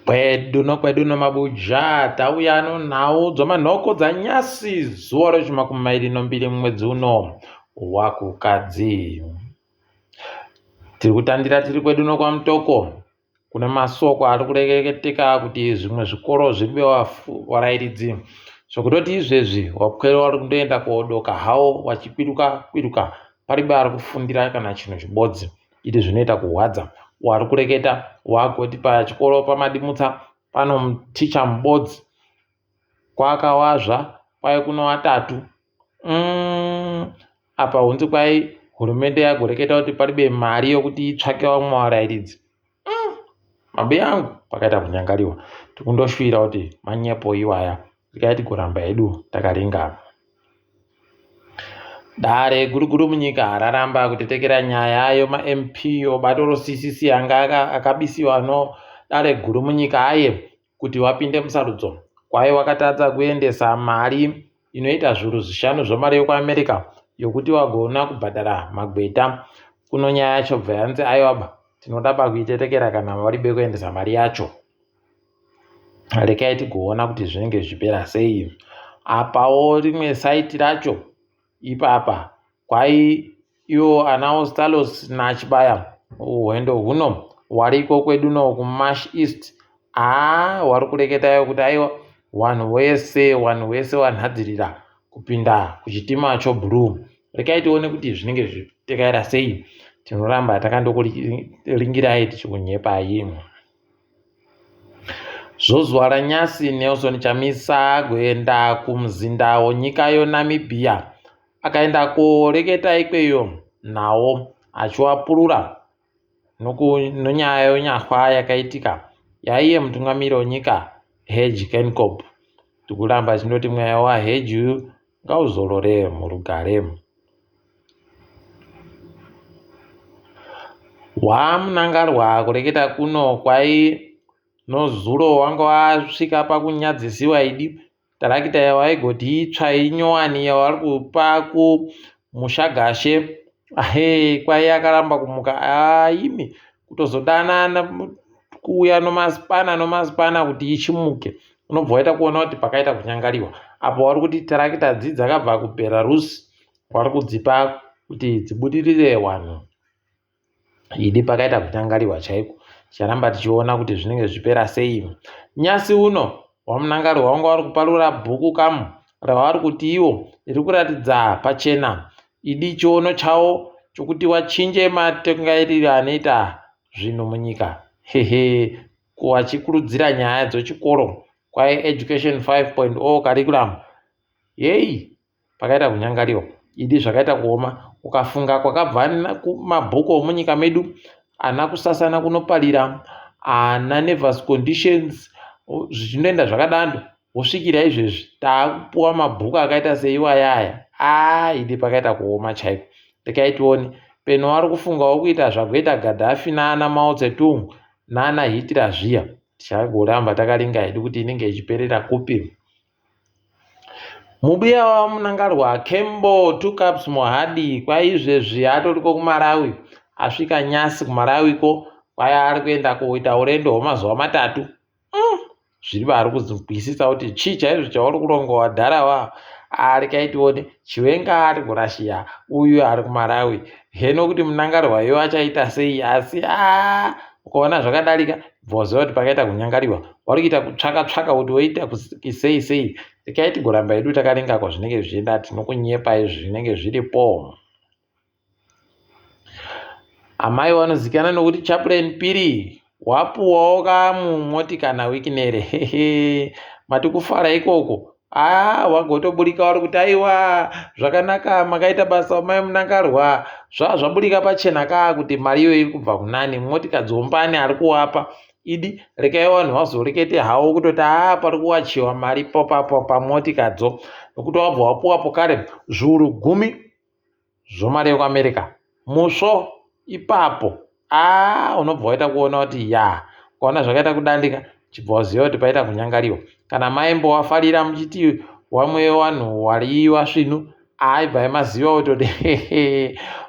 Kwedu nokwedu nomabuja tauya nonhau dzomanhoko dzanyasi zuva rechimakumi mairi nombiri mumwedzi uno waKukadzi. Tiri kutandira tiri kwedu nokwaMutoko kune masoko ari kureketeka kuti zvimwe zvikoro zviri varairidzi zvokutoti izvezvi wapwere wari kundoenda kodoka hawo wachikwiruka kwiruka paribe ari kufundira kana chinhu chibodzi. Iti zvinoita kuhwadza wari kureketa wagoti pachikoro paMadimutsa pano muticha mubodzi kwakawazva kwai kuno watatu mm, apa hunzi kwai hurumende yagoreketa kuti paribe mari yokuti itsvake vamwe varairidzi mm, mabuya angu pakaita kunyangariwa tikundoshuvira kuti manyepo iwaya regai tigoramba hedu takaringana Dare guru guru munyika raramba kutetekera nyaya yemaMP obato roCCC anga akabisiwa no dare guru munyika aye kuti wapinde musarudzo kwaye wakatadza kuendesa mari inoita zviuru zvishanu zvemari yekuAmerica yokuti wagona kubhadhara magweta kuno nyaya yacho bva yanzi aiwaba tinoda pakuitetekera kana waribe kuendesa mari yacho. Rekai tigoona kuti zvinenge zvichipera sei. Apawo rimwe saiti racho ipapa kwai iwo ana Ostallos naChibaya hwendo huno wariko kwedu no kuMash East haa wari kureketayo kuti aiwa wanhu wese wanhu wese wanhadzirira kupinda kuchitima choblue rekai tione kuti zvinenge zvichitekaira sei tinoramba takandokuringirai tichikunyepai. Zvozuva ranyasi Nelson Chamisa agoenda kumuzinda wonyika yoNamibia. Akaenda koreketa ikweyo nawo achiwapurura nonyaya yonyahwa yakaitika yaiye mutungamiri wenyika Hage Geingob. Tikuramba tichindoti mweya waHage uyu ngauzorore murugare. WaMunangarwa kureketa kuno kwai nozuro wanga wasvika pakunyadzisiwa idi tarakita yawaigoti itsva inyowani yavari kupa kumushagashe ahee kwai yakaramba kumuka aimi kutozodanana kuuya nomasipana nomasipana kuti ichimuke unobva waita kuona kuti pakaita kunyangariwa apo wari kuti tarakita dzi dzakabva kuBelarus wari kudzipa kuti dzibudirire wanhu idi pakaita kunyangariwa chaiko ticharamba tichiona kuti zvinenge zvichipera sei nyasi uno wamunangariwa wanga wari kuparura bhuku kamu ravari kuti iwo riri kuratidza pachena idi chiono chawo chokuti wachinje matengairiro anoita zvinhu munyika hehe wachikurudzira nyaya dzochikoro kwai education 5.0 curriculum yeyi pakaita kunyangariwa idi zvakaita kuoma ukafunga kwakabva mabhuku omunyika medu ana kusasana kunoparira ana nervous conditions zvichindoenda zvakadando wosvikira izvezvi taakupuwa mabhuku akaita seiwaya aya aa idi pakaita kuoma chaiko rekai tione peno wari kufungawo kuita zvagoita gadhafi naana mao tsetung naana hitira zviya tichagoramba takaringa hedu kuti inenge ichiperera kupi Mubuya waMunangarwa Kembo Two Cups Mohadi kwaizvezvi atoriko kuMalawi asvika nyasi kuMalawi ko kwaya ari kuenda koita urendo hwemazuva matatu mm. Zviri vari kuzwisisa kuti chii chaizvo chauri kuronga wadhara wa ari kaitione Chiwenga ari kuRussia uyu ari kuMalawi heno kuti Munangarwa iwo achaita sei asi aa ukaona zvakadarika bva waziva kuti pakaita kunyangariwa wari kuita kutsvaka tsvaka kuti woita sei sei rekai tigoramba hedu takaringa kwazvinenge zvichienda tinokunyepai zvinenge zviripo Amai vanozikanwa nokuti Chaplain Piri wapuwawo kamu moti kana wikinere hehe mati kufara ikoko aa wagotoburika wari kuti aiwa zvakanaka makaita basa mai munangarwa zvaa zvaburika pachena kaa kuti mari iyoyo iri kubva kunani motika dzombani ari kuwapa idi rekai vanhu vazorekete hawo kutoti aa pari kuwachiwa mari pamotikadzo nokuti wabva wapuwapo kare zviuru gumi zvomari yekuAmerica musvo ipapo aa unobva waita kuona kuti ya ukaona zvakaita kudandika chibva waziva kuti paita kunyangariwa kana maimbo wafarira muchiti wamwe wanhu wari wasvinu aibva maziva kutoti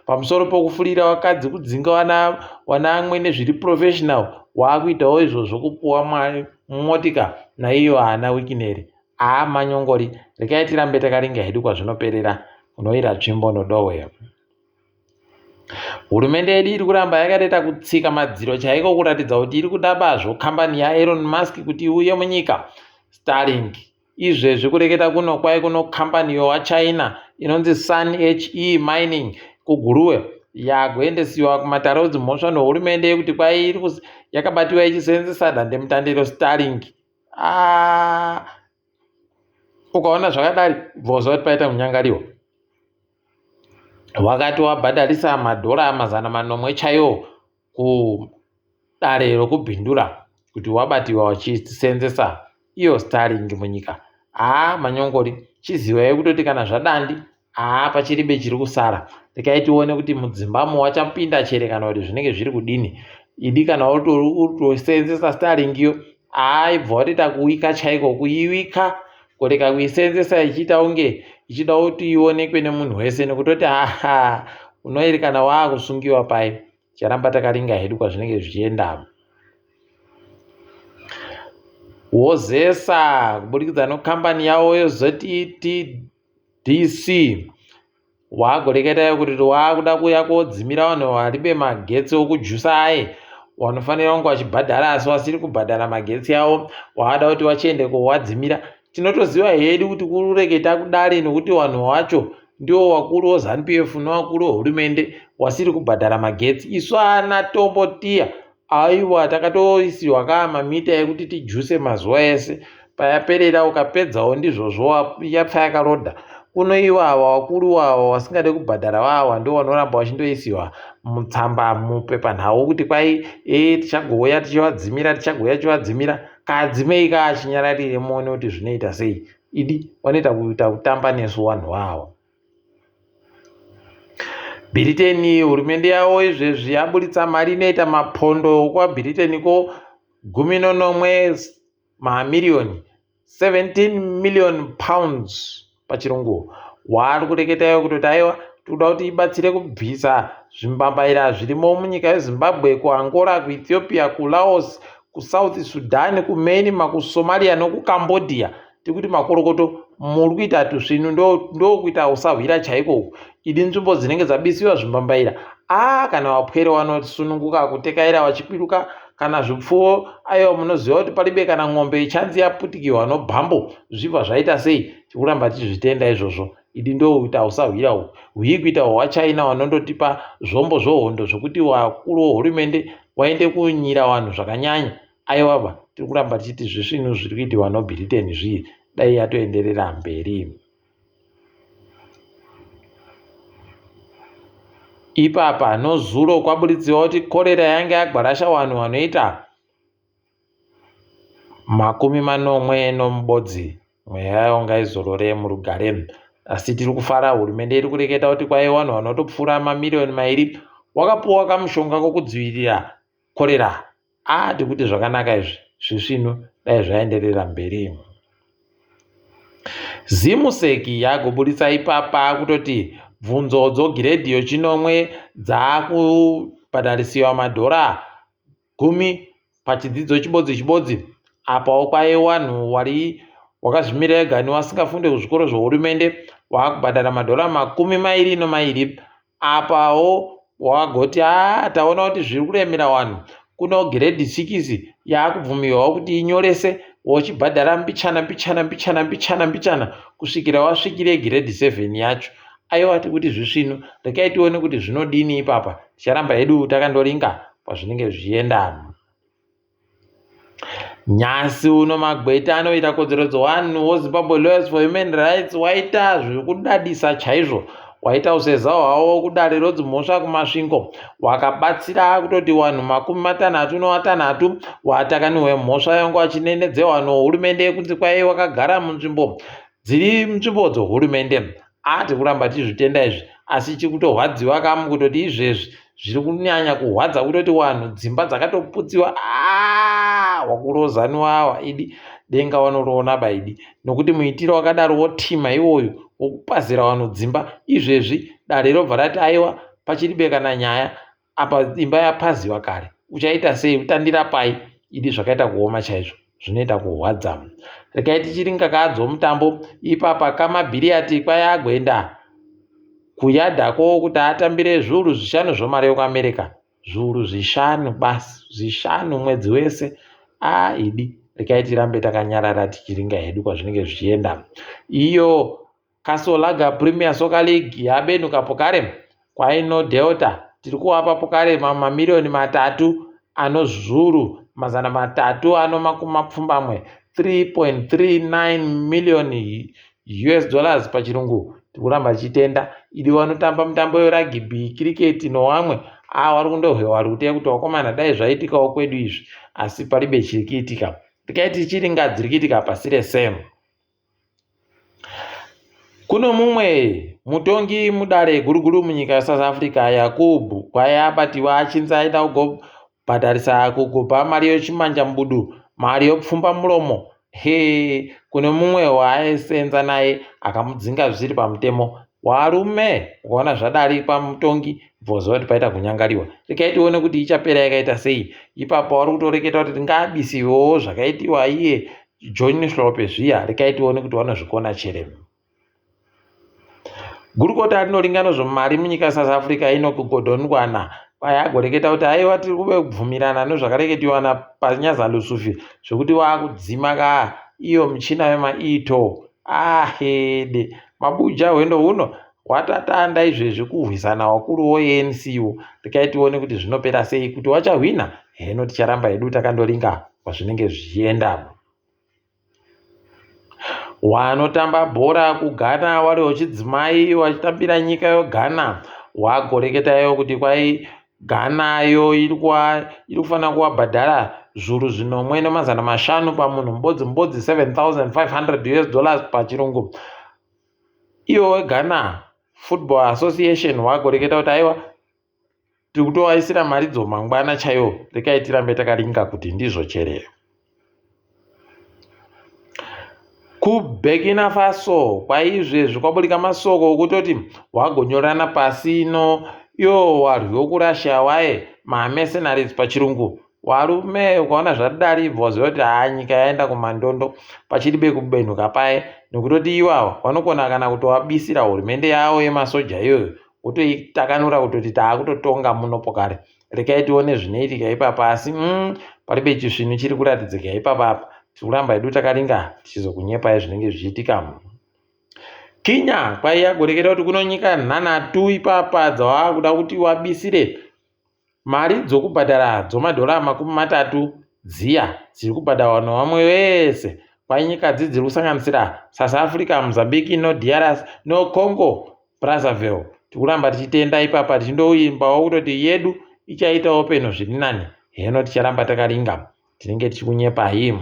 pamusoro pokufurira vakadzi kudzinga wana wana amwene zviri professional. Waakuitawo izvozvo kupuwa motika naiyo ana Wikineri. Haa manyongori, rekai tirambe takaringa hedu kwazvinoperera kunoira tsvimbo nodohwe. Hurumende yedu iri kuramba yakatoita kutsika madziro chaiko kuratidza kuti iri kuda bazvo kambani yaElon Musk kuti iuye munyika. Starlink. Izvezvi kureketa kuno kwai kuno kambani yowaChina inonzi Sun HE Mining kuGuruwe yagoendesiwa kumatare edzimhosva nehurumende yekuti kwai iri yakabatiwa ichisenzesa dandemutande reStarlink. Ah, ukaona zvakadari bva uziva kuti paita kunyangariwa. Wakati wabhadharisa madhora 700 chaiwo kudare rokubhindura kuti wabatiwa wachiseenzesa iyo Starlink munyika. Haa manyongori, chizivai kutoti kana zvadandi haa pachiribe chiri kusara. Rekai tione kuti mudzimbamo wachapinda chere kana kuti zvinenge zviri kudini. Idi kana utoseenzesa Starlink iyo haa ibva watoita kuwika chaiko kuiwika kurega kuiseenzesa ichiita kunge ichida kuti ionekwe nemunhu wese nekutoti haha unoiri kana waakusungiwa pai Ticharamba takaringa hedu kwazvinenge zvichienda. Wozesa kuburikidza nekambani yavo yeZETDC wagoreketa kuti waakuda kuuya kodzimira vanhu varibe magetsi okujusa aye wanofanira kunge vachibhadhara asi vasiri kubhadhara magetsi avo waada kuti vachiende kowadzimira tinotoziva hedu kuti kureketa kudare nokuti vanhu vacho ndiwo wakuru weZanu PF newakuru wehurumende wasiri kubhadhara magetsi. Isu ana tombo tiya aiwa takatoisiwa kaa mamita ekuti tijuse mazuva ese payaperera ukapedzawo ndizvozvo yapfa yakarodha kuno iwawa wakuru wawa wasingade kubhadhara wawa ndo wanoramba wachindoisiwa mutsamba mupepanhau kuti kwai e tichagouya tichivadzimira tichagouya tichivadzimira kadzimei kaa chinyararire muone kuti zvinoita sei Idi vanoita kuita kutamba nesu vanhu vawo. Bhiriteni hurumende yavo izvezvi yaburitsa mari inoita mapondo kwaBhiriteni ko 17 mamiriyoni 17 million pounds pachirungu waari kureketa iwo kutoti aiwa tikuda kuti ibatsire kubvisa zvimbambaira zvirimo munyika yeZimbabwe kuAngola kuEthiopia kuLaos kuSouth Sudan, kuMyanmar, kuSomalia nekuCambodia. Tiri kuti makorokoto muri kuita tusvinu ndokuita usahwira chaiko uku. Idi nzvimbo dzinenge dzabisiwa zvimbambaira. Aa kana vapwere vanosununguka kutekaira vachikwiruka kana zvipfuwo aiwa munoziva kuti palibe kana n'ombe ichanzi yaputikirwa nobhambo zvibva zvaita sei tikuramba tichizvitenda izvozvo Idi ndokuita usahwira uhu hwii kuita hwavaChina vanondotipa zvombo zvohondo zvokuti vakuru vohurumende waende kunyira vanhu zvakanyanya. Aiwaba tiri kuramba tichiti zvisvinu zviri kuitiwa noBhiriteni zvii dai yatoenderera mberi. Ipapa nozuro kwaburitsiwa kuti korera yange yagwarasha vanhu vanoita 71 mweya yayo ngaizorore murugare. Asi tiri kufara hurumende iri kureketa kuti kwaive vanhu vanotopfuura mamiriyoni mairi wakapuwa kamushonga kokudzivirira korera. A tikuti zvakanaka izvi zvisvinu dai zvaenderera mberi. Zimuseki yagoburitsa ipapa kutoti bvunzo dzogiredhi yochinomwe dzaakubhadharisiwa madhora gumi pachidzidzo chibodzi chibodzi apawo kwaive wanhu wari wakazvimira ega newasingafunde kuzvikoro zvehurumende waakubhadhara madhora 22 apawo wagoti haa taona kuti zviri kuremera wanhu kuno giredhi sikisi yaakubvumirwawo kuti inyorese wochibhadhara mbichana mbichana mbichana mbichana mbichana kusvikira wasvikire giredhi 7 yacho aiwa tikuti zvisvinu rekai tione kuti zvinodini ipapa Ticharamba hedu takandoringa kwazvinenge zvichienda. Nhasi uno magweta anoita kodzero dzevanhu woZimbabwe Lawyers for Human Rights waita zvekudadisa chaizvo. Waita useza hwavo kudare rodzimhosva kuMasvingo wakabatsira kutoti vanhu 36 watakaniwe mhosva yangu achinenedzewa nohurumende yekunzi kwai wakagara munzvimbo dziri nzvimbo dzohurumende. Ah tiri kuramba tichizvitenda izvi asi chiri kutorwadziwa kamu kutoti izvezvi zviri kunyanya kurwadza kutoti wanhu dzimba dzakatoputsiwa ah wakurozaniwa awa idi denga wanoroona baidi nokuti muitiro wakadaro wotima iwoyu wokupazira vanhu dzimba izvezvi dare robva rati aiwa pachiribe kana nyaya apa imba yapaziwa kare. Uchaita sei? Utandira pai? Idi zvakaita kuoma chaizvo. Zvinoita kurwadza. Regai tichiringa kadzo mutambo ipapa kamabhiriyati kwayagoenda kuyadhako kuti atambire zviuru zvishanu zvomari yokuAmerica. Zviuru zvishanu basi, zvishanu mwedzi wese. A idi regai tirambe takanyarara tichiringa hedu kwazvinenge zvichienda. Iyo Castle Lager Premier Soccer League yabenuka pokare kwaino Delta tiri kuvapa pokare mamiriyoni matatu ano zviuru mazana matatu ano makumi mapfumbamwe 3.39 million US dollars pachirungu tiri kuramba tichitenda idi vanotamba mitambo yeragibhi kiriketi nowamwe ava vari kundohwewa vari kuteya kuti vakomana dai zvaitikawo kwedu izvi asi paribe chiri kuitika tikaiti chiringa dziri kuitika pasi rese. Kuno mumwe mutongi mudare guruguru munyika yeSouth Africa, Yakub Gwaya abatiwa achinzi aida kugobhadharisa kugobha mari yechimanja mubudu, mari yopfumba muromo. He, kune mumwe waaisenza naye akamudzinga zvisiri pamutemo. Warume ukaona zvadari pamutongi bvoziva kuti paita kunyangariwa. Regai tione kuti ichapera yakaita sei. Ipapo wari kutoreketa kuti ngaabisiwewo zvakaitiwa iye John Hlope zviya rekai tione kuti vanozvikona chere. Gurukota rinoringa nezvemari munyika yeSouth Africa Enoch Godongwana kwai agoreketa kuti aiwa tiri kubvumirana nezvakareketiwa naPanyaza Lusufi zvekuti wakudzima ka iyo michina yemae-toll ahede mabuja hwendo huno hwatatanda izvezvi kurwisana wakuru weANC wo rekai tione kuti zvinopera sei kuti wachahwina heno ticharamba hedu takandoringa kwazvinenge zvichienda. Wanotamba bhora kuGhana wari wechidzimai wachitambira nyika yoGhana wagoreketayo kuti kwai Ghana yo iri kufanira kuwabhadhara zvuru zvinomwe nemazana mashanu pamunhu mubodzi mubodzi 7500 us dollars pachirungu. Iwo weGhana Football Association wagoreketa kuti aiwa tiri kutovaisira maridzo mangwana chaiwo rekai tirambe takaringa kuti ndizvo chere kuburkina faso kwaizvezvi kwaburika masoko okutoti wagonyorana pasi no iwo warwi wokurussia waye mamercenaries pachirungu warume ukaona zvadari ibva waziva kuti haa nyika yaenda kumandondo pachiri bekubenhuka paye nekutoti iwawa vanokona kana kutovabisira hurumende yavo yemasoja iyoyo wotoitakanura kutoti taakutotonga muno pokare rekai tione zvinoitika ipapa asi mm, paribe chisvinu chiri kuratidzika ipapa apa tiri kuramba hedu takaringa tichizokunyepai zvinenge zvichiitika kinya kwaiya kureketa kuti kuno nyika nhanhatu ipapa dzawaakuda kuti wabisire Mari dzokubhadhara dzomadhora 30 dziya dziri kubhadharwa nevamwe vese panyikadzi dziri kusanganisira South Africa, Mozambique noDRC noCongo Brazzaville. Tiri kuramba tichitenda ipapa tichindoimbawo kutoti yedu ichaitawo peno zviri nani. Heno ticharamba takaringa tinenge tichikunyepai.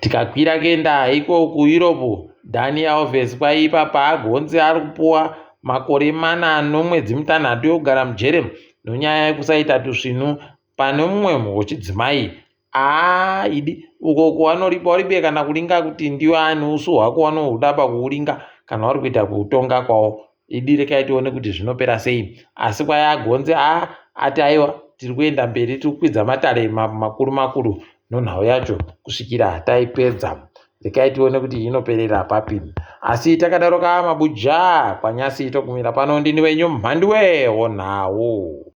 Tikakwira kuenda iko kuEurope, Dani Alves kwaipa paagonzi ari kupuwa makore mana nomwedzi mitanhatu yokugara mujere nonyaya yekusaita tusvinu pane mumwe wechidzimai. Aa idi uko kwavanoripa waribe kana kuringa kuti ndiwe ani usu hwako wanohuda pakuuringa kana wari kuita kutonga kwawo. Idi rekai tione kuti zvinopera sei asi kwai agonzi a ati aiwa tiri kuenda mberi tiri kukwidza matare makuru makuru nonhau yacho kusvikira taipedza rekai tione kuti inoperera papi asi takadaro ka mabuja kwanyasi togumira pano ndini wenyu mhanduwe wonhau.